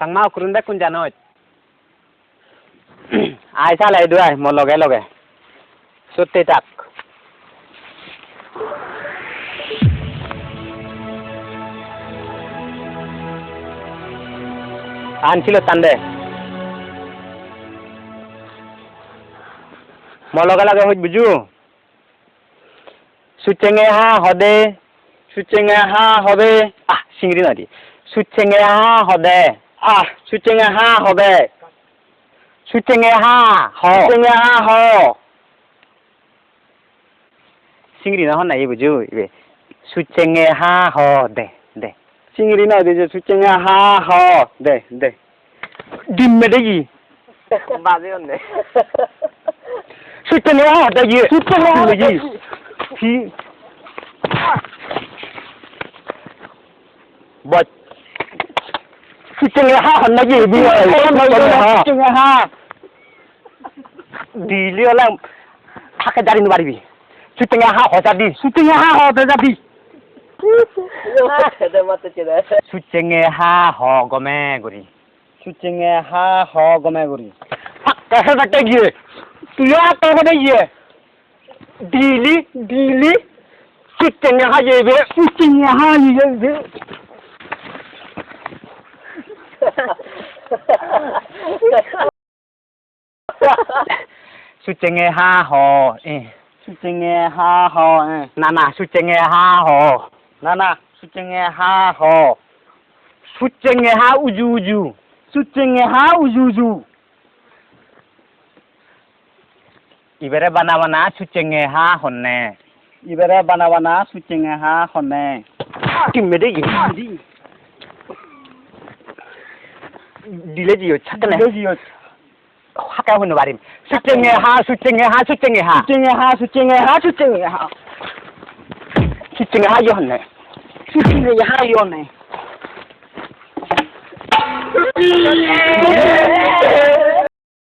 Sangma করুন দেখ কোন জানো আয় চালাই দুয়াই মই লগে লগে সত্যি তাক আনছিল তান্দে মই লগে লগে হইত বুজু সুচেঙে হা হদে সুচেঙে হা হবে আহ চিংড়ি নদী সুচেঙে হা হদে আহ সুচেঙে হা হবে সুচেঙে হা হ সুচেঙে হা হ চিংড়ি নহয় নাই বুজু ইবে সুচেঙে হা হ দে দে চিংড়ি নয় যে সুচেঙে হা হ দে দে ডিম মেটে কি বাজে অন্যে সুচেঙে হা দে কি সুচেঙে হা কি কি বচ সুচেঙে হা হন নাকি বি সুচেঙে হা দিলি হলে হাকে দাঁড়িয়ে পারবি সুচেঙে হা হজা দি সুচেঙে হা হ দে যাবি সুচেঙে হা হ গমে গরি সুচেঙে হা হ গমে গরি ফাক্কা ফাক্কা গিয়ে তুইও হাত করে গিয়ে দিলি দিলি সুচেঙে হা যাইবে সুচেঙে হা যাইবে সুচেঙে হা হ এ সুচেঙে হা হ এ না না সুচেঙে হা হ না না সুচেঙে হা হ সুচেঙে হা উজু উজু সুচেঙে হা উজু উজু ইবারে বানা বানা সুচেঙে হা হন্নে ইবারে বানা বানা সুচেঙে হা হনে টিমে দেখি দিলে জিও ছাকনে জিও হাকা হনো পারিম সুচেঙে হা সুচেঙে হা সুচেঙে হা সুচেঙে হা সুচেঙে হা সুচেঙে হা সুচেঙে হা ইয়ে হন্নে সুচেঙে হা ইয়ে হন্নে।